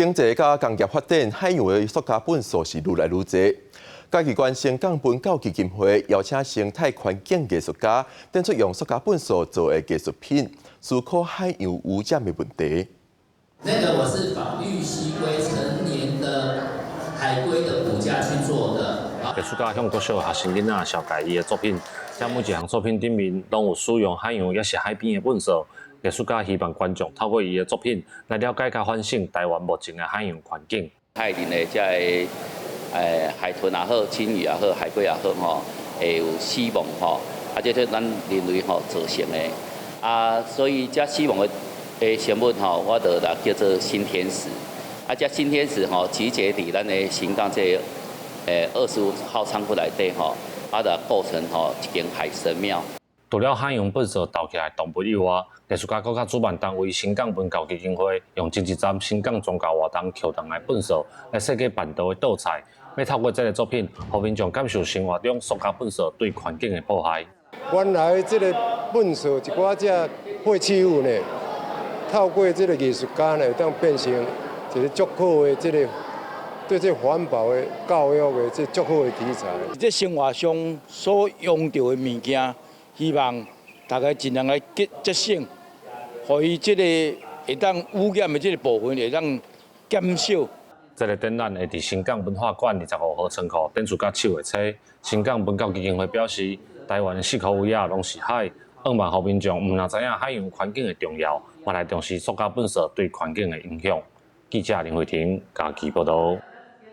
經濟佮工業發展，海洋的塑膠糞埽是愈來愈濟。嘉義縣伸港文教基金會邀請生態環境藝術家，展出用塑膠糞埽做的藝術品，思考海洋污染的問題。那個我是仿綠蠵龜成年的海龜的骨架去做的。藝術家向國小學生囡仔紹介伊的作品，這每一項作品頂面攏有使用海洋抑是海邊的糞埽。藝術家希望觀眾透過伊的作品來了解佮反省台灣目前的海洋環境。海裡的這个海豚也好，鯨魚也好，海龜也好吼，會有死亡吼，啊，這是咱人類吼造成的。啊，所以這死亡的生物吼，我就來叫做新天使。啊，這新天使吼，集結佇咱的伸港這25號倉庫內底吼，啊，就構成吼一間海神廟。除了海洋糞埽投起來動物以外，藝術家閣佮主辦單位伸港文教基金會用前一站伸港宗教活動抾轉來糞埽來設計辦桌的桌菜，欲透過這个作品，予民眾感受生活中塑膠糞埽對環境的破壞。原來這个糞埽一寡這廢棄物呢，透過這个藝術家呢，會當變成一個足好的這个對這環保的教育的這足好的題材。這生活上所用著的物件，希望大家盡量來節節省，予伊這個會當污染的這個部分會當減少。這个展覽會佇伸港文化館25號倉庫展出到7月初。伸港文教基金會表示，台灣的四箍圍仔攏是海，向望予民眾毋但知影海洋環境的重要，嘛來重視塑膠糞埽對環境的影響。記者林慧婷嘉義報導。